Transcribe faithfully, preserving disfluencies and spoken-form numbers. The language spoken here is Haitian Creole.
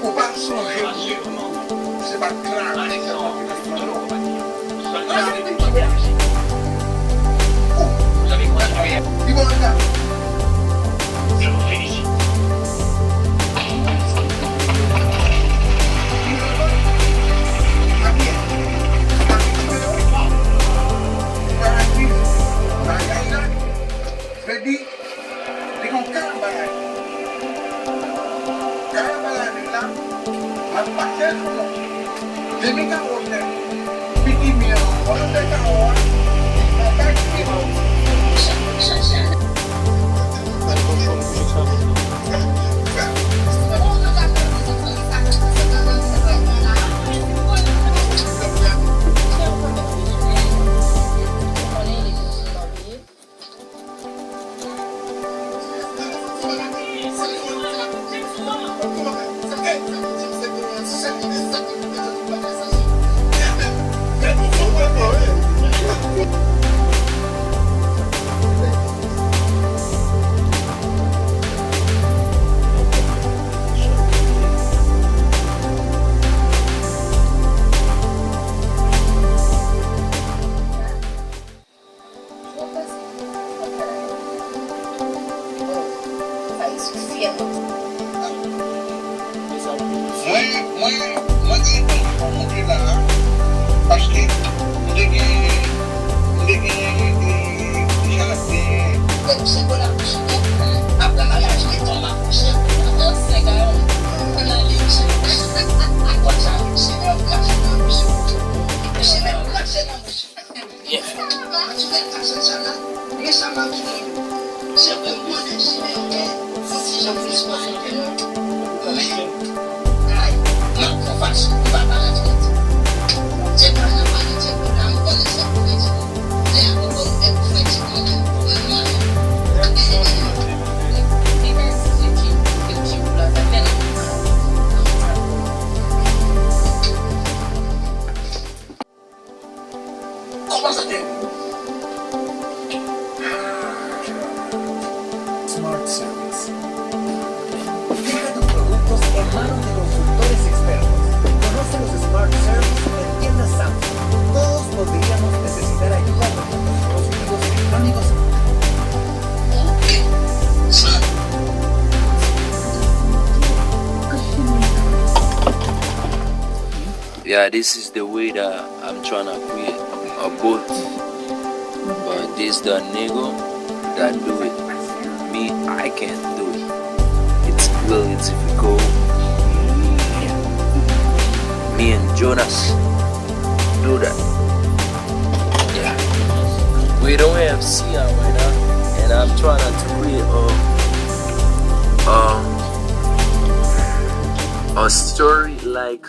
Ou pa sonje, se pa klas. Li bon, regarde. Bagay la, vle di, li gon kalabay. Kalabay la, li la, m ap pase sou nou. Demi kawo tè. Pitimi an, mwen te kawo a, m ap bay pitimi an. Mwen, mwen, mwen gen yon fon monte la a, paske m te gen, m te gen, e, jaden. Mwen kouche kò la kouche tèt, apre maryaj, mwen tonbe kouche, ansanm, nèg a yo, m ale kouche. Wè sa, se lè yo krache nan bouch ou. Se lè yo krache nan bouch ou. Byen fèt. Kòman sa te ye? Smart Service. Deja tus productos en manos de consultores expertos. Conoce los Smart Service en Tienda Samsung. Todos podríamos necesitar ayuda con nuestros dispositivos electrónicos. Yeah, this is the way that I'm trying to create a boat. But this the nigga that do it. Me, I can't do it. It's really difficult. Me and Jonas do that. Yeah. We don't have Sia right now, and I'm trying to create a, a, a story like